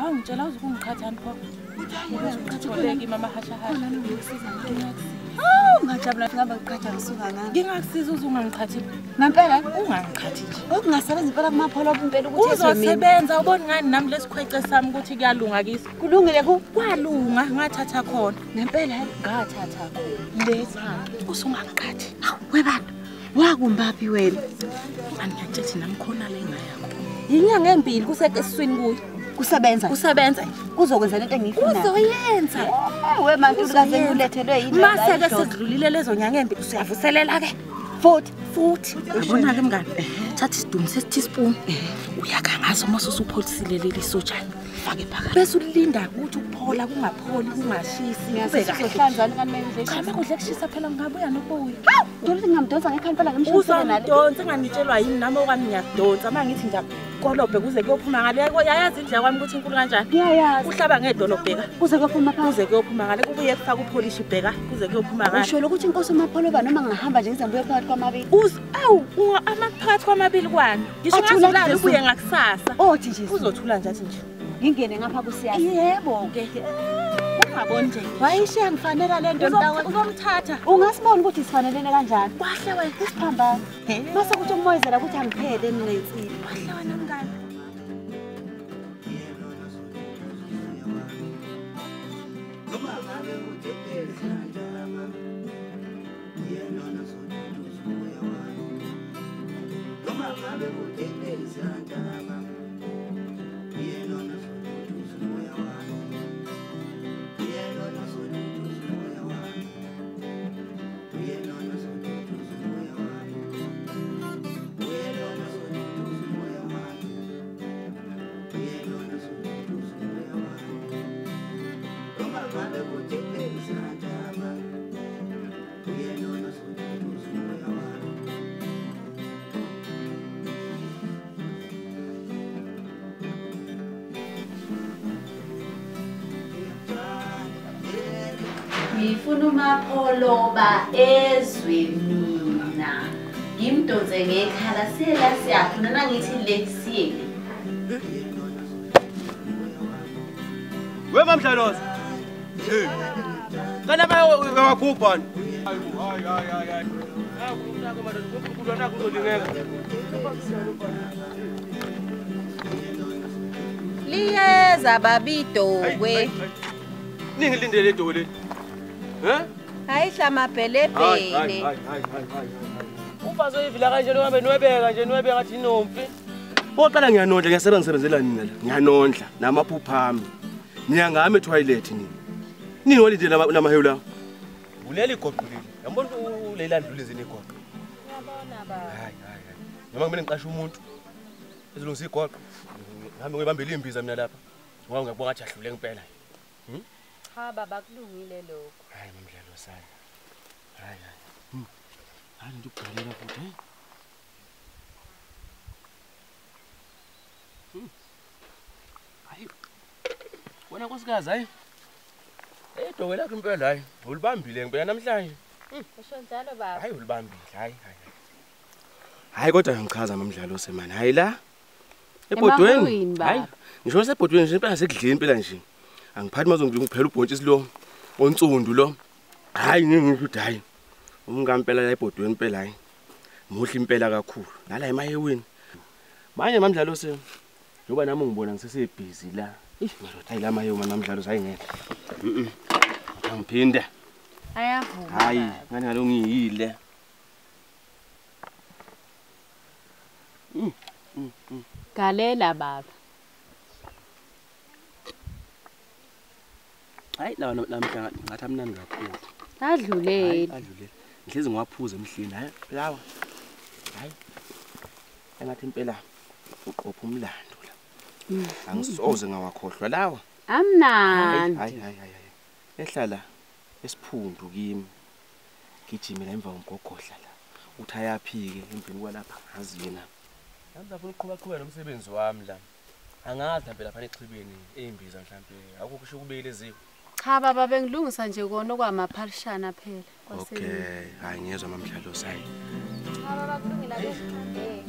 Hawu ngitshela uzukungiqhathani pho. Uzoqhatholeki mama hasha hasha. Hawu ngajabula ngihamba ngiqhatha ngisuka ngani. Ngingakusiza uzungangiqhathi. Ngempela ungangiqhathi nje. Okungasebenza impela kumapholo impela ukuthi uzosebenza ubona ngani nami lesikhwece sami ukuthi kuyalunga kisi. Kulungile ku kwalunga ngathatha khona. Ngempela ngathatha khona. Letha usungangiqhathi. Hawu webantu wakumbaphi wena? Angiyatshela nami khona le ngayakho. Inyanga empili kusekesiswini kuyo. Kusebenza. Kusebenza. Kuzokwenza lento engiyifunayo. Uzoyenza. We mantu kaze ngilethelwe yini? Mase ke sidlulile lezo nyanga embi usiyavuselela ke. Futhi futhi. Yabona ke mngani. Thatha isidumo sesi-teaspoon. Uyakha ngaso mase usupholisile leli sojana. Fake phakathi. Bese ulinda ukuthi ukuphola kungapholi kungashisi. Kube kahle. Uzohlanzani kanti manje? Cha makudle kushisa phela ngingabuya nokubuya. Hawu, dole ngingamdonsa ngekhanda phela ngimshisele nale. Uzomdonsa nganitshelwa yini nami okwami ngiyadonsa mangithi nje kolobhe kuze kuyophuma ngale yayazi indlela kwami ukuthi inkulu kanjani. Ngiyayazi. Uhlaba ngedolobheka. Kuze kuyophuma phansi. Kuze kuyophuma ngale kubuye kufaka upolish ubheka kuze kuyophuma ngale. Usho ukuthi inkosi uMapholoba noma ngahamba nje ngizobuya phakathi kwamabili. Uz awu amaphakathi kwamabili kwani? Ngisho ngazulala ubuye ngakusasa. Othi nje uzothula nje athi nje. Ngingene ngapha kusiyasa. Yebo ke. Ungaboni nje. Wayishiya ngifanele lento ntawe. Uzomthatha. Ungasibona ukuthi sifanelene kanjani? Kwahle wena isiphambano. Mase kuthi umoyizela ukuthi angiphele mina insini. Kwahle wena mngani. Ngifuna uMapholoba ezwe mina. Ngimdonse ngekhala siyela siyakhona nangithi le siyele. We mamdlaloza. Hey. Kana ba wakhupha. Hayi hayi hayi hayi. Naku madoda uNkulunkulu naku uzolingeka. Liyeza babidokwe. Ningilindele idokwe leli. Eh? Hayi hlamabhelebhele. Hayi hayi hayi hayi. Ufazo ivila kanje lo hambe nwebeka nje nwebeka ngathi inomfi. Oqala ngiyanondla ngiyasebenza ngisebenzela nina la. Ngiyanondla namaphupha ami. Niyangami etoilet nini. Nini walindele namahewu lawo? Uleli igoqo leli. Yabona uLeyla ndlule zini igoqo. Ngiyabona baba. Hayi hayi hayi. Noma kumele ngiqashe umuntu ezolungisa igoqo. Ngihambe ngiyibambele imbiza mina lapha. Ngoba ngiyabona ngathi ahlule ngempela. Cha baba kulungile lokho. Hayi mamdlalo sana. Hayi hayi. Hayi into ukugalela futhi hey. Hayi. Wena nkosikazi hayi. Idokwe lakho impela hayi. Ulibambile ngempela namhlanje. Usho njalo baba. Hayi ulibambile hayi hayi. Hayi kodwa ngichaza mamdlalo semani. Hayi la. Ebhodweni. Hayi. Ngisho sebhodweni nje impela sekudleni impela nje. Angiphathi mazongiphela ubhontshisi lo onsundu lo. Hayi ngisho ukuthi hayi. Umkampela la ebhodweni impela hayi. Muhle impela kakhulu. Nala emayeweni. Manje mamdlalo se njoba nami ngibona ngisesebhizi la. Eish madoda hayi la mayewu mamdlalo sayingeke. Angiphinde. Ayavuma. Hayi ngani ngalo ngiyile. Galela baba. Hayi lawa namhla ngathi amnandi kakhulu. Adlulele. Adlulele. Ngihlezi ngiwaphuza emhlini hayi lawa. Hayi. Engathi impela uqopha umlando la. Angisoze ngawakhohlwa lawa. Amnandi. Hayi hayi hayi. Ehlala esiphundu kimi. Gijimela emva komgogodla la. Uthi ayaphike emveni kwalapha ngazi yena. Nami ngifuna ukuqhubeka nomsebenzi wami la. Angazi mhlawumbe lapha exhibeni eyimbiza mhlawumbe akukho kusho kubekile eziko. Cha baba bengilungisa nje kona okwamaphalishana phela. Okay, hayi ngiyezwa mamdlalo sayi. Cha baba kulungile ake sihambe.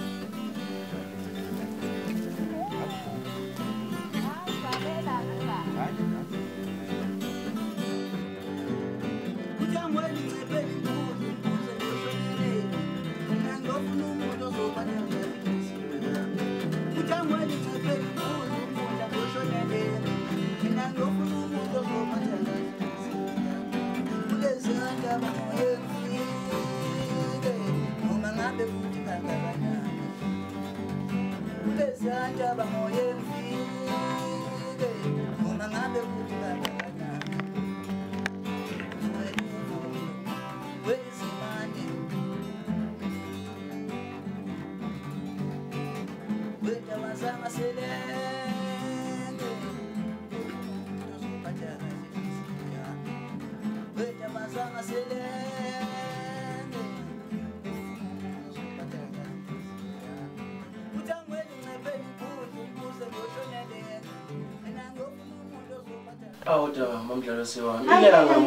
Mamdlalo sewami.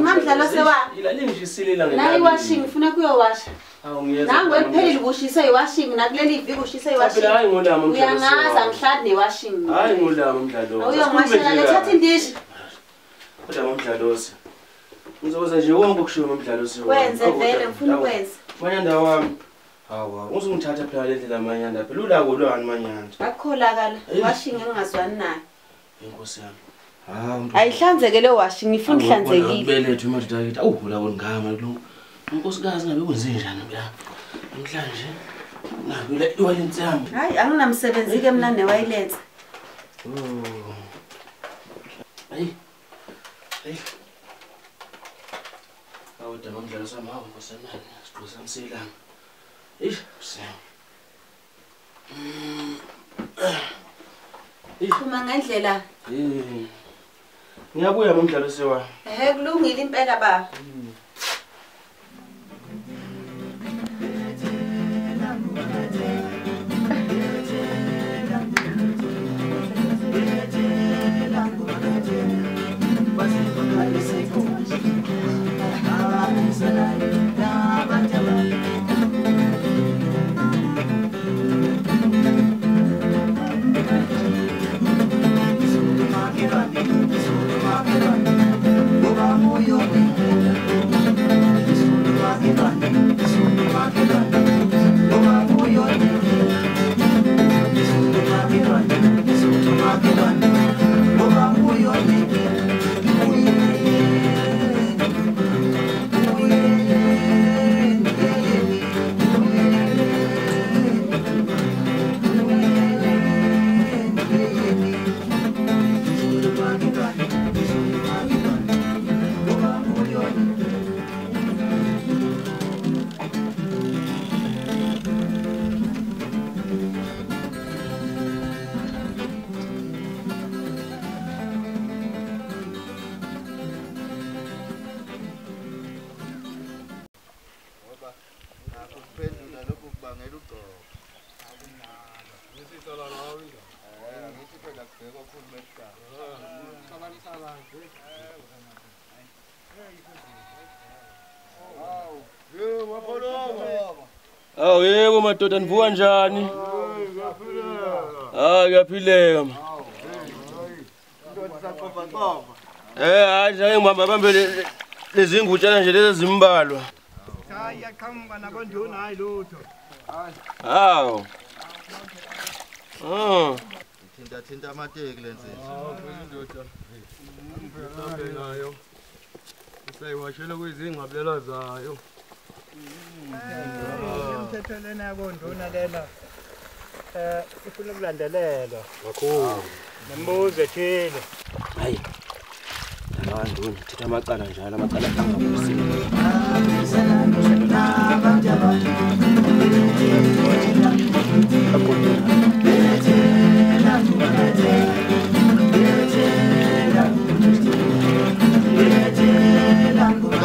Mamdlalo sewami. Ila lingishisile ilanga. Nayi washing ngifuna kuyowasha. Awu ngiyeza. Nangu eliphelile kushisa iwashing nakuleli viki kushisa iwashing. Phela hayi ngolami umdlalo. Uyangaza ngihlali newashing. Hayi ngolami umdlalo. Awuyongwashela lethatha indishi. Kodwa mamdlalo se. Ngizokwenza nje wonke okushiwo mamdlalo sewami. Wenze vele ngifuna ukwenza. Manyanda wami. Hawa, uzongithatha phela le ndlela manyanda. Phela ulako lwani manyanda. Akukholakala washing engingazwani nayo. Inkosi yami. Ayihlanzeke le washing ngifuna ihlanzekile. Belethu madoda akithi awuhula ngama lo. Unkosikazi ngabe kwenze njani phela? Namhlanje naku le iwalensi yami. Hayi anginamsebenzi ke mina newayilensi. Oh. Hayi. Hayi. Awu dama mdlalo sami hawu nkosanani sigqoka sami selanga. Eish, sami. Phuma ngendlela. Ngiyabuya mamdlalo sewa. Ehhe kulungile impela baba. Awu yebo madoda nivuka njani? Ah kuyaphileka. Hayi nje ngihamba bambe lezi ngutshana nje lezi zimbalwa. Hayi yaqhamuka nabonduna hayi lutho. Hawu. Thinta thinta amateki lensizwa. Hawu indoda. Ngiphe nayo. Usayiwashela kwizingqabulela zayo. Imithetho lena yakonduna lena ifuna ukulandelelwa kakhulu. Nembuzo ethile. Hayi. Abantwana thetha amacala njalo amacala angabusile.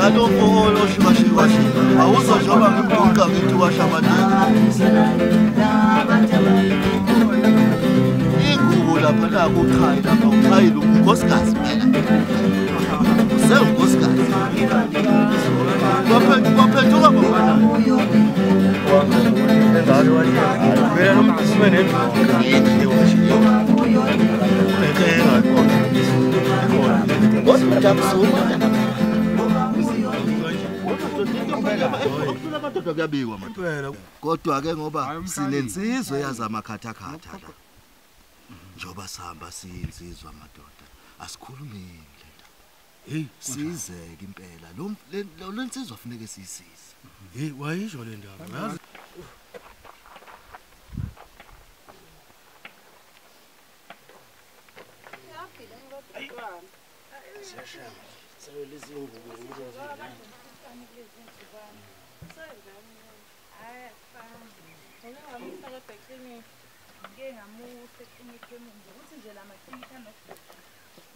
Ngalokho oshikashikashika awuzojoba ngimbuqa ngithi washa amateki. Ingubo lapha nakuqhayi lapha uqhayile unkosikazi phela. Usewunkosikazi. Waphenduka bafana. Phela lo muntu usuke nendlela. Yini washika. Unenkinga khona. Ikhona. Kodwa kuyabikwa manje. Kodwa ke ngoba sinensizwe yazamakhathakhatha la. Njoba sihamba siyinsizwa madoda, asikhulumeni le ndaba. Hey, sizeke impela lo lensizwa funeke siyisize. Hey, wayisho le ndaba. Yazi Siyashama. Sewelezi ingubo ngizozidla.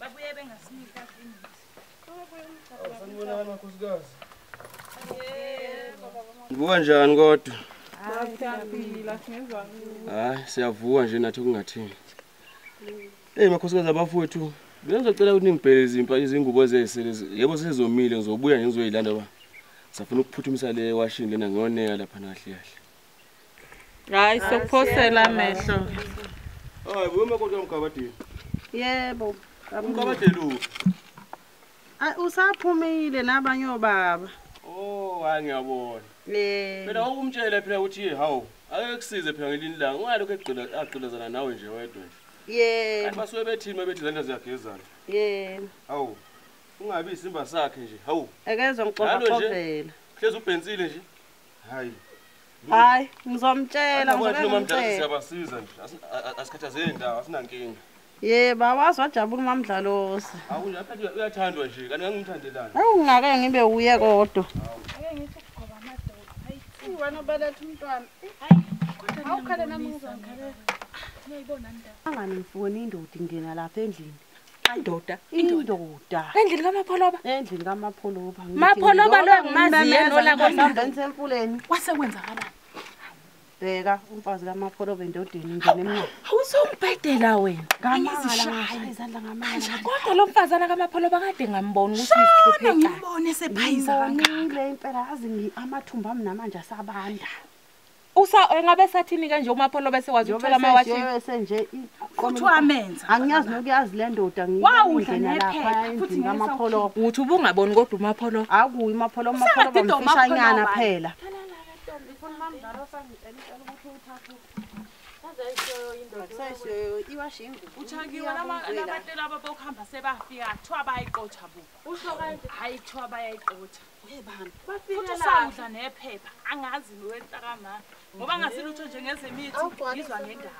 Babuye bengasiniki kahle imithi. Sanibonani makhosikazi. Yebo baba. Ngibuka njani kodwa? Siyaphila singezwa. Hayi siyavuka nje nathi kungathini. Hey makhosikazi abafowethu, bengizocela ukuthi ningibhele izimpa izingubo ezesele. Yebo sezomile ngizobuya ngizoyilanda ba. Safuna ukuphuthumisa le washing lena ngiyoneka lapha kahle kahle. Hayi sokuphosela amehlo. Hayi buye makoti kaMgabadeli. Yebo. UMgabadeli uphi? Usaphumile nabanye obaba. Oh, hayi ngiyabona. Eh. Phela ukumtshela phela ukuthi hawu, ake kusize phela ngelinye ilanga. Ungalokhu egqila agqilazana nawe nje wedwa nje. Yebo. Kanti basuke bethini mabethi izandla ziyagezana. Yebo. Hawu. Ungabi isimba sakhe nje. Hawu. Ekezwe ngixoxoxela. Hlezi ubhensile nje. Hayi. Hayi, ngizomtshela ngizomtshela. Siyabasiza nje. Asikhathazeki ndawo, asinankinga. Yebo, awazi wajabula uMamdlalosi. Hawu nje phela uyathandwa nje, kanti ngangimthandelana. Hawu ngake ngibe uye kodwa. Ake ngithi ukugoba amadoda. Hayi, wena ubeletha umntwana. Hayi, kodwa awukhale nami ngizongikhalela. Ngiyayibona indaba. Angani ngifuna indoda ingena lapha endlini. Indoda, indoda. Endlini kaMapholoba. Endlini kaMapholoba. Mapholoba lo engimaziyo nola kodwa emfuleni. Kwase kwenzakalani? Bheka umfazi kaMapholoba endodeni ingena emnyango. Awuzombhedela wena. Angizishaya izandla ngamandla. Kodwa lo mfazana kaMapholoba kade ngambona ukuthi isikhephe. Ngibone sephayiza kangaka. Impela azi amathumba ami namanje asabanda. Usa engabe sathini kanje uMapholoba sekwazi ukuthola amawashi. Nje futhi wamenza. Angiyazi nokuyazi le ndoda ngiyawudla nephepha futhi ngamapholoba. Uthi ubungaboni kodwa uMapholoba. Akuyi uMapholoba, uMapholoba mfishanyana phela. Uchakiwe nabantu laba bokuhamba sebafika kuthiwa bayayiqotha bo. Usho kanje hayi kuthiwa bayayiqotha. Futhi usawudla nephepha angazi lowentaka ngoba ngasilutho nje ngezemithi ngizwa ngendaba.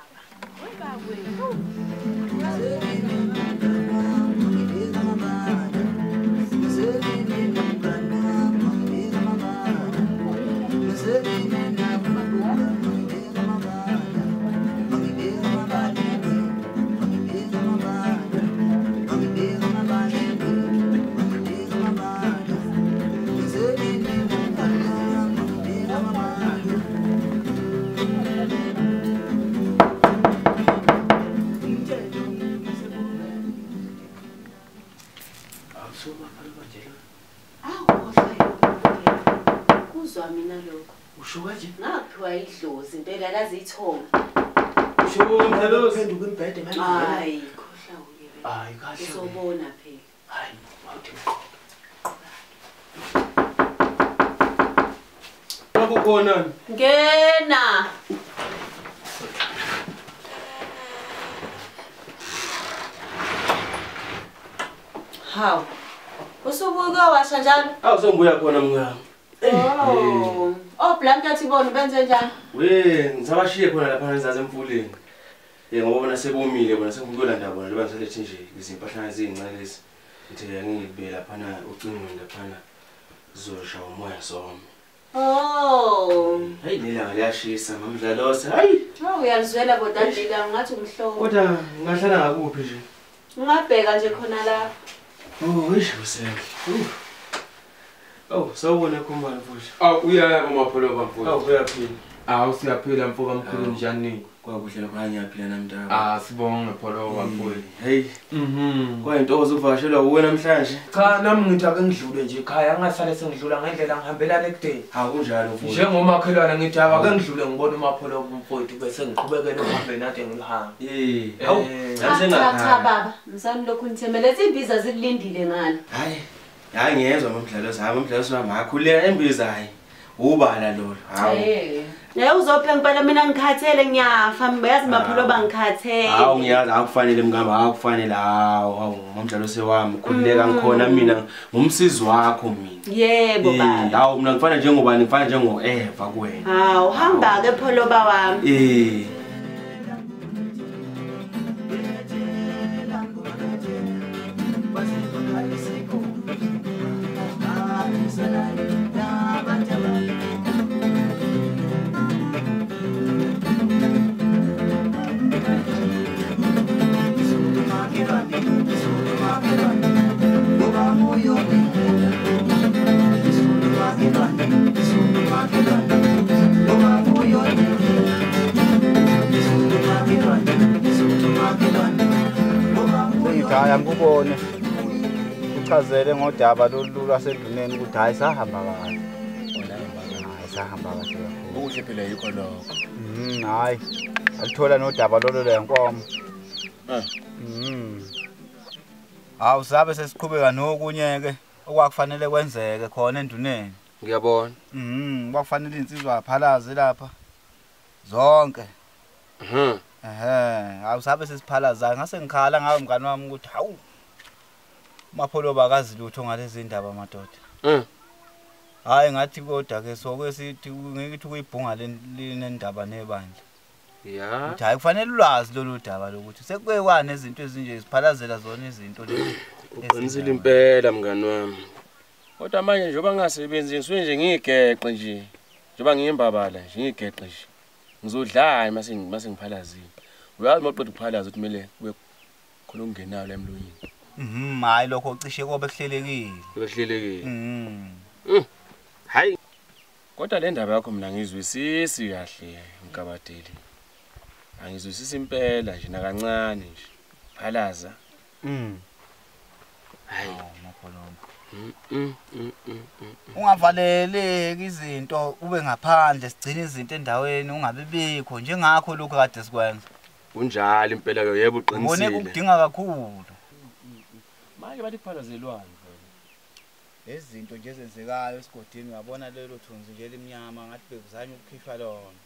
Kuzwa mina lokho. Usho kanje? Ngaphiwa idlozi impela lazithonga. Usho umdlalosi phenduka imbhede manje. Hayi, khohla uye. Hayi kahle. Uzobona phela. Hayi, awuthi qoqa. Kukhona. Ngena. Hawu. Usubuka washa njalo? Awu sengibuya khona mngani. Oh. Oh blanket ibona benze njani? We, ngisabashiye khona lapha ngizaze emfuleni. Ngoba bona sebomile bona sengikuyolanda bona loba ngisalethe nje izimpahla ezincane lezi. Ngithe ngibe lapha na ucingweni lapha na zosha umoya zome. Oh. Hey nelanga liyashisa mamdlalose. Hayi. Oh uyalizwela bodadila ngathi umhlobo. Kodwa ngahlala ngakuphi nje? Ungabheka nje khona la. Oh, eish useke. Oh, sawubona Khumalo futhi. Awu uyaya kuMapholoba mfowethu. Awu uyaphila. Awu siyaphila mfoka mkhulu njani? Kwakuhle lokho ngiyaphila namntaka. Ah sibonge Pholoba mfowethu. Hey. Kwayintokozo ukuvakashelwa uwe namhlanje. Cha nami ngithi ake ngidlule nje ekhaya ngingasale sengidlula ngendlela ngihambelana ekudeni. Ha kunjalo mfowethu. Njengomakhelwane ngithi ake ngidlule ngibone uMapholoba mfowethu bese ngiqhubekele uhambe nade ngilihamba. Eh. Hawu. Cha baba, msani lokhu nithembele imbiza zikulindile ngala. Hayi. Hayi ngiyezwa mamdlalosi, hayi mamdlalosi wami akhuleka imbiza hayi. Ubala lolo. Hawu. Eh uzophe ngempela mina ngikhathele ngiyafa yazi Mapholoba ngikhathele. Hawu ngiyazi akufanele mngami akufanele hawu hawu mamdlalosi wami khululeka ngikhona mina ngumsizi wakho mina. Yebo baba. Hawu mina ngifana njengobani ngifana njengo Eva kuwena. Hawu hamba ke Pholoba wami. Eh. angikubone. Uchazele ngodaba lolu lwasenduneni ukuthi hayi sahamba kahle. Hayi sahamba kahle kakhulu. Okuhle phela yikho lokho. Hayi. Alithola nodaba lolo lenkomo. Hawu sabe sesiqhubeka nokunye ke okwakufanele kwenzeke khona enduneni. Ngiyabona. Kwakufanele insizwa aphalaze lapha. Zonke. Hawu sabe sesiphalaza ngase ngikhala ngawe mngani wami ukuthi hawu Mapholoba akazi lutho ngalezi ndaba madoda. Hayi ngathi kodwa ke soke sithi ngithi kuyibhunga lenendaba nebandla. Ya. Uthi hayi kufanele ulwazi lolu daba lokuthi sekuke kwane izinto ezinje ziphalazela zona izinto lezi. Uqinisile impela mngani wami. Kodwa manje njengoba ngingasebenzi ngisuke nje ngiyigeqe nje. Njengoba ngiyimbabala nje ngiyigeqe nje. Ngizodlala mase ngiphalazile. Uyazi mawuqeda ukuphalaza ukuthi kumele kube khona okungenayo la emlonyeni. Hayi lokho cishe kobe kuhlelekile. Kuhlelekile. Hayi. Kodwa le ndaba yakho mina ngizwisisi kahle Mgabadeli. Angizwisisi impela nje nakancane nje. Phalaza. Hayi Mapholoba. Ungavaleleki izinto ube ngaphandle sigcine izinto endaweni ungabibikho njengakho lokho kade sikwenza. Kunjalo impela yebo uqinisile. Ubone kudinga kakhulu. Manje bathi kuphalazelwani vele. Lezi zinto nje ezenzekayo esigodini uyabona lelo thunzi nje limnyama ngathi bekuzanywa ukukhishwa lona.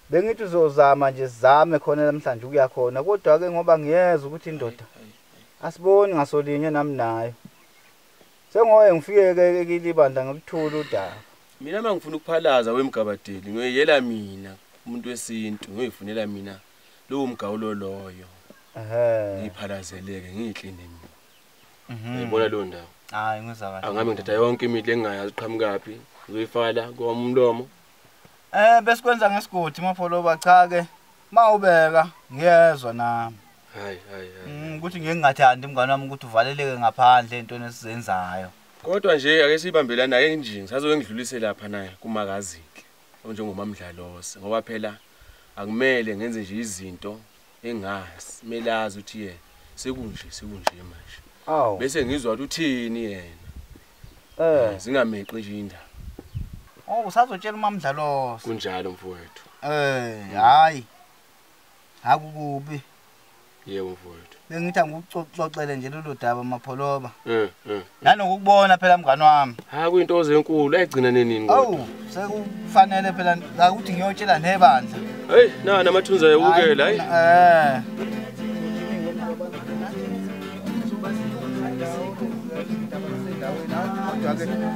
Bengithi uzozama nje sizame khona namhlanje ukuya khona kodwa ke ngoba ngiyeza ukuthi indoda asiboni ngasolinye nami nayo. Sengoye ngifike ke kilibandla ngikuthula udaba. Mina mangifuna ukuphalaza wemgabadeli ngiyoyela mina umuntu wesintu ngiyoyifunela mina lowo mgawulo loyo. Ngiphalazeleke ngiyikline mina. Uyibona leyo ndawo? Hayi ngizwa kahle. Angabe ngithatha yonke imithi engingayazi iqhamukaphi ngizoyifaka kwami umlomo. Besikwenza ngesigodi Mapholoba cha ke mawubeka ngiyezwa nami. Hayi hayi hayi. Ukuthi ngeke ngingathandi mngani wami ukuthi uvaleleke ngaphandle entweni esizenzayo. Kodwa nje ake sibambelana ake nje ngisazoke ngidlulise lapha naye kumakazinhle onjengomamdlalose ngoba phela akumele ngenze nje izinto engazi kumele azi ukuthi yena sekunje manje. Bese ngizwa ukuthi uthini yena. Zingameqi nje indaba. Oh usazotshela umamdlalose. Kunjalo mfowethu. Hayi. Akukubi. Yebo mfowethu. Bengithi angikuxoxele nje lolu daba Mapholoba. Nanokubona phela mngani wami. Ha kuyinto enkulu ayigcina nenini kodwa. Awu sekufanele phela ukuthi ngiyotshela nebandla. Hey na namathunzi ayewukela hayi.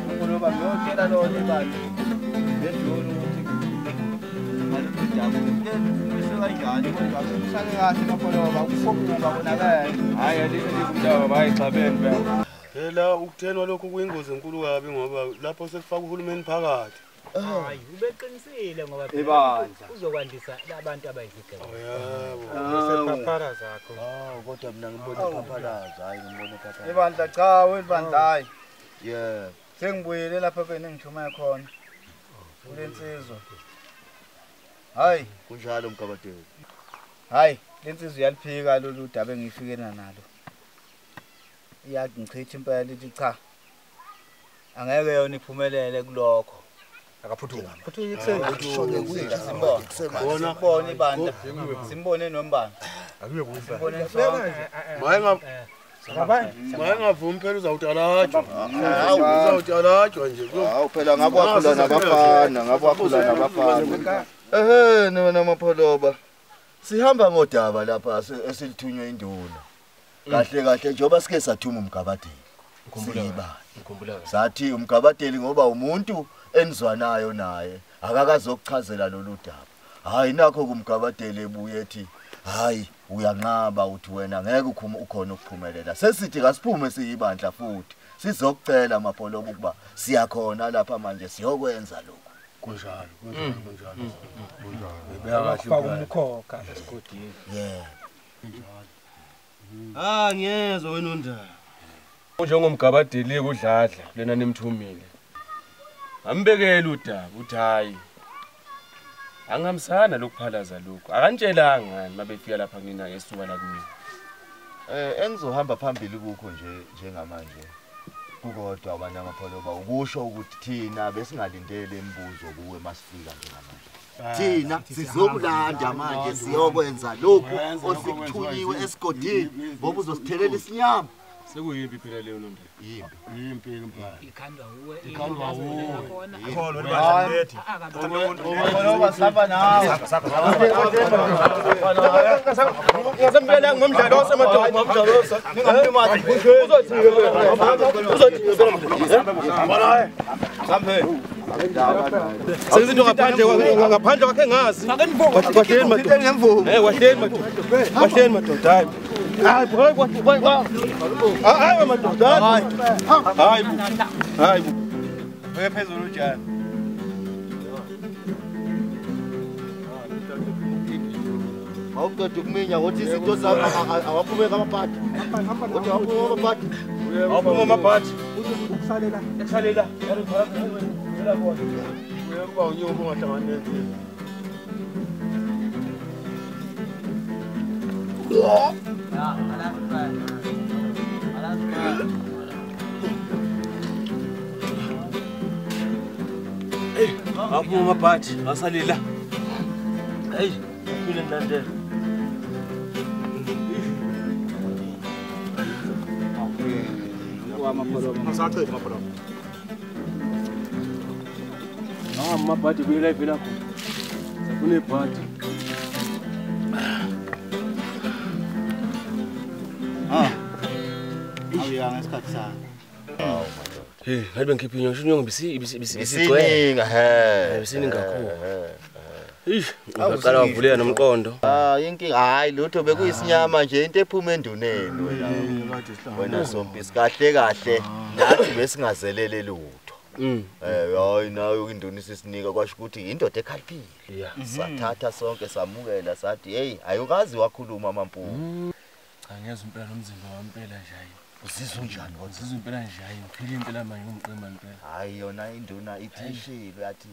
Mapholoba ngiyotshela lona ibandla. Ngejolo ukuthi ngalolu daba kanjani kodwa usale kahle Mapholoba ukufokuka konakele. Hayi alikho bayixabene phela. Phela ukuthenwa lokhu kuyingozi enkulu kabi ngoba lapho sekufaka uhulumeni phakathi. Hayi ubeqinisile ngoba phela uzokwandisa labantu abayizigebengu. Yebo. Sephaphara zakho. Hawu kodwa mina ngibona iphaphalaza, hayi ngibona iphaphalaza. Ibandla cha webandla hayi. Yebo. Sengibuyele lapha benengithuma khona. Kulensizwa. Hayi kunjalo Mgabadeli. Hayi lensizwa iyaliphika lolu daba engifikena nalo. Iyagichitha impela ithi cha. Angeke yona iphumelele kulokho. Akaphuthume. Simbone ibandla. Simbone nombandla. Akuye kufa. Simbone sonke. Maye ngavumi phela uzawutalajwa. Uzawutalajwa nje. Hawu phela ngabe wakhula nabafana, ngabe wakhula nabafana. Ehhe wena Mapholoba. Sihamba ngodaba lapha esilithunywe induna. Kahle kahle njengoba sike sathuma umgabadeli. Ngikhumbula. Sathi umgabadeli ngoba umuntu enizwanayo naye akakazokuchazela lolu daba. Hayi nakho kumgabadeli ebuye ethi hayi uyanqaba uthi wena ngeke ukhona ukuphumelela. Sesithi kasiphume siyibandla futhi sizokucela Mapholoba ukuba siyakhona lapha manje siyokwenza lokho. Kunjalo kunjalo kunjalo. Kunjalo. Beka umkhokha esigodini. Yeah. Ah ngiyezwa wena undaba. Njengomgabadeli kudladla lena nimthumile. Ambekele udaba uthi hayi. Angihambisana lokuphalaza lokhu. Akantshelanga ngani mabefika lapha kunina esuka la kumina. Engizohamba phambili kukho nje njengamanje. Kukodwa abantu amapholoba ukusho ukuthi thina besingalindele imibuzo kuwe masifika njengamanje. Thina sizokulanda manje siyokwenza lokhu osikuthunyiwe esigodini ngoba uzosithelela isinyama. Sekuyimpi phela leyo ntombi. Yimpi. Yimpi impela. Ikhandwa uwe. Ikhandwa uwe. Khona libandla. Mapholoba sihamba nawe. Ngasempela ngomdlalo osemadoda ngomdlalo. Ningamlimazi. Uzothi Sambe. Sengizinto ngaphandle kwakhe ngazi. Kwahleni madoda. Kwahleni madoda. Kwahleni madoda. Hayi. Hayi, hayi madoda. Hayi. Hayi. Bheke phezulu utshani. Awuqeda ukuminya ngothi izinto zami awaphume amabhadi. Uthi awaphume amabhadi. Awaphume amabhadi. Ukusalela. Ekusalela. Uyakuba unyoko ungahlangani nento. Awaphume amabhadi, asalela. Hey, uphile ngilandela. Awusachitha mapholoba. Ah, amabhadi kuyela ivela khona. Kunebhadi. Ah. Awuya ngesikhathi sakho. Awu madoda. Hey, ngathi bengikhipha inyongo, inyongo ibisigcwele. Isiningi he. Ibisiningi kakhulu. Eish, ngaqala wavuleka nomqondo. Ah, inkinga hayi lutho bekuyisinyama nje into ephuma enduneni wena. Wena Sompisi kahle kahle nathi besingazelele lutho. Hayi nayo induna isisinika kwasho ukuthi indoda ekhaliphile. Sathatha sonke samukela sathi hey ayukazi wakhuluma Mampume. Cha ngiyezwa impela nomzimba wami impela nje hayi. Uzizwa unjani kodwa? Uzizwa impela nje hayi ngiphila impela manje ngumqima impela. Hayi yona induna ithishilo yathi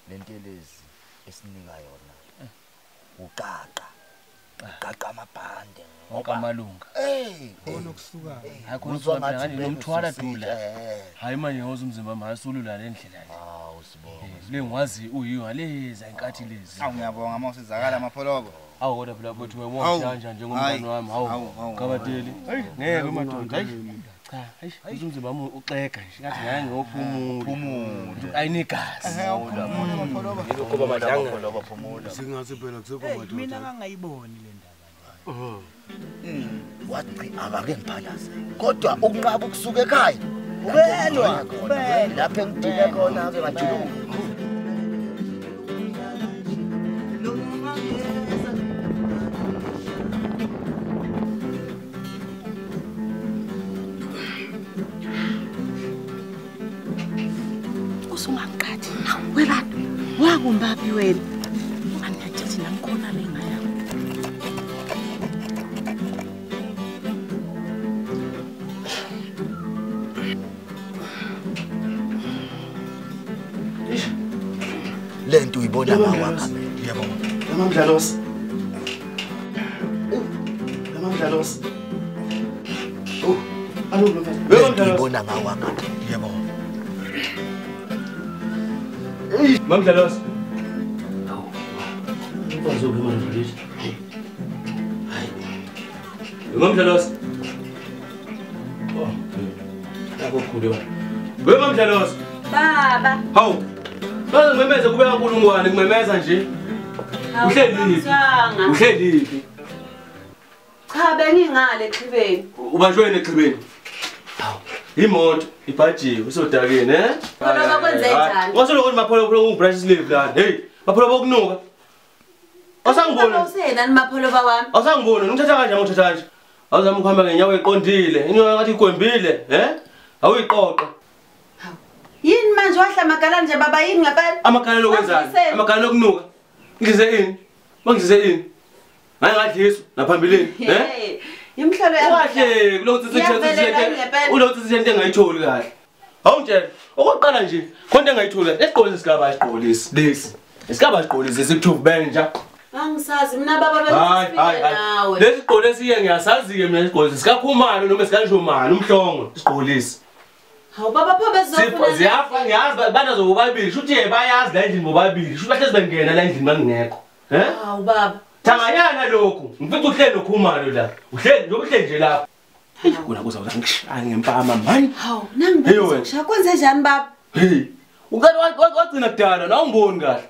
lentelezi esinika yona. Uqaqa. Uqaqa amabhande wonke amalunga. Eh, khona kusuka. Hayi khona kusuka ngani nomthwala dula. Hayi manje ngoza umzimba wami asulula le ndlela nje. Hawu sibonga. Le ngwazi uyiyo ngalezi inkathi lezi. Awu ngiyabonga mawusizakala Mapholoba. Awu kodwa phela kwethu webona kanjani njengomntwana wami. Hawu Kabadeli. Ngeke madoda. Hayi. Cha, hayi umzimba wami uxega nje. Ngathi ngeke ngiyophumula. Phumula. Ayinigazi. Mapholoba. Ngoba madlanga. Mapholoba phumula. Singathi phela kusekho madoda. Mina ngangayiboni le ndaba. Wathi akake ngiphalaze. Kodwa ukunqaba ukusuka ekhaya. Ubelwa lapha engidile khona ke ngajuluka. Usungangiqathi. Hawu werado. Wakumbapi wena. Ungangithi nami khona le ngaya. Lento uyibona ngawakha. Yebo. Lamamdlalosi. Lamamdlalosi. Oh, alo mfana. Lento uyibona ngawakha. Yebo. Mamdlalosi. Awu. Uzophi manje leli? Hayi. Mamdlalosi. Oh. Akukhulu baba. We Mamdlalosi. Baba. Hawu. Baze ngimemeze kube kaNkulungwane ngimemeza nje. Uhleli. Uhleli. Cha bengingale exhibeni. Ubanjwe yini exhibeni? Hawu. Imoto ibhajiwe usodakeni eh? Pholoba kwenze njani? Wasoloko Mapholoba ungibrush sleeve lana. Hey, Mapholoba okunuka. Awusangibona. Usena Mapholoba wami. Awusangibona, ngithatha kanjani ngithatha kanje? Awuzama ukuhamba ngenyawo eqondile. Inyawo ngathi igwembile, eh? Awuyiqoqa. Yini manje wahla amagalane nje baba yini ngempela? Amagalane okwenzani? Amagalane okunuka. Ngidlize ini? Bangidlize ini? Ngaye ngadliswa naphambilini, eh? Imhlolo yami. Kahle kulokhu uthi into engayitholi kahle. Awungitshela, okokuqala nje, khona into engayitholi kahle. Lesigqoko lesigaba asigqoko lesi. Lesi. Isikabagqolisi sikuthuvu benja. Angisazi mina baba bengifike nawe. Lesi gqolo esiye ngiyasazi ke mina isigqolisi sikakhumalo noma sikanjomani umhlongo isigqolisi. Hawu baba pho bezofuna ziyafa ngiyazi banazo bobabili shuthi bayazi la endlini bobabili shuthi bahlezi bengena la endlini bangekho. Eh? Hawu baba. Thanganyana lokhu ngifica uhleli nokhumalo la. Uhleli nje uhleli nje lapha. Hey kona kuza ngishaya ngempama mani. Hawu nangibuza ngishaya kwenze njani baba? Hey uqala wagcina kudala na ungiboni kahle.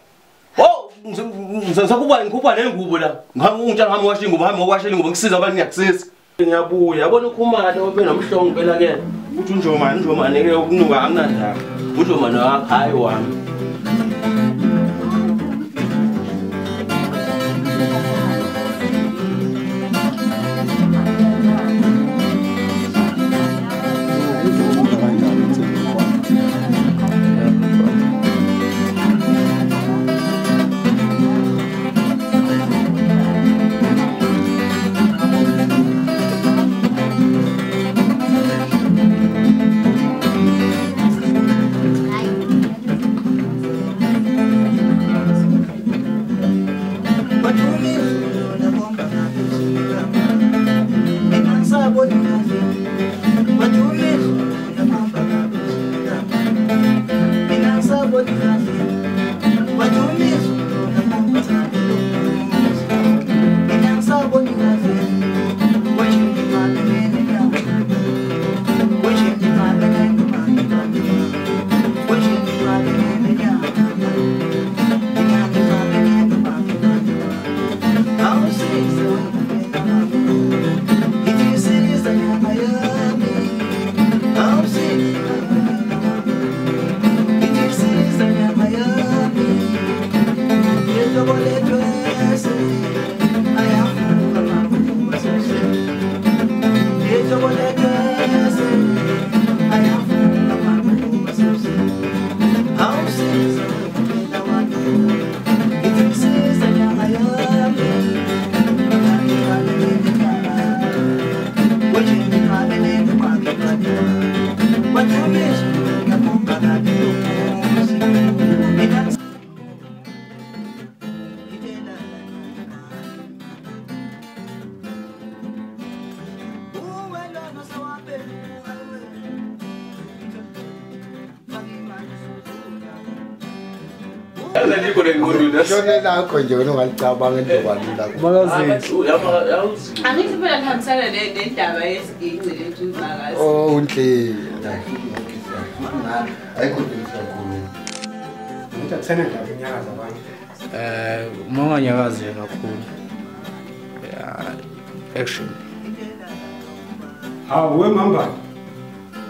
Oh ngisakuba ngikhupha nengubo la. Ngihamba ngihamba washa ingubo hamba ngokwashela ingubo ngisiza abantu ngiyakusiza. Ngiyabuya yabona ukhumalo obe nomhlongo phela ke. Uthi unjomani unjomani ke ukunuka amnandaba. Unjomani wakho hayi wami. Shone lakho nje wena ungalicabanga into kwalula. Angithi phela ngihambisana nendaba yesiginci lethu makazi. Oh unhle. Ayikho into kakhulu. Ngithi akusena ndaba inyakaza abantu. Uma unganyakazi nje kakhulu. Yeah, action. Hawu we mamba.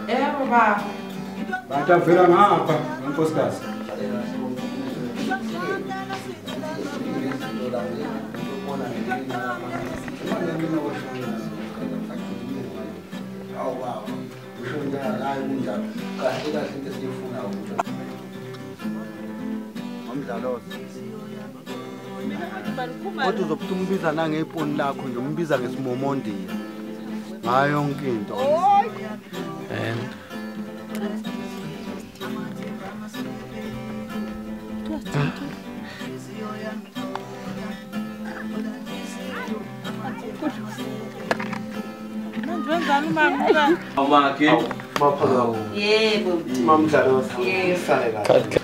Yebo baba. Batavela ngapha nkosikazi. Kodwa uzobuthi umbiza nangeponi lakho nje umbiza ngesimomondiya ngayo yonke into. And Mama ke Yebo. Mamdlalo. Cut.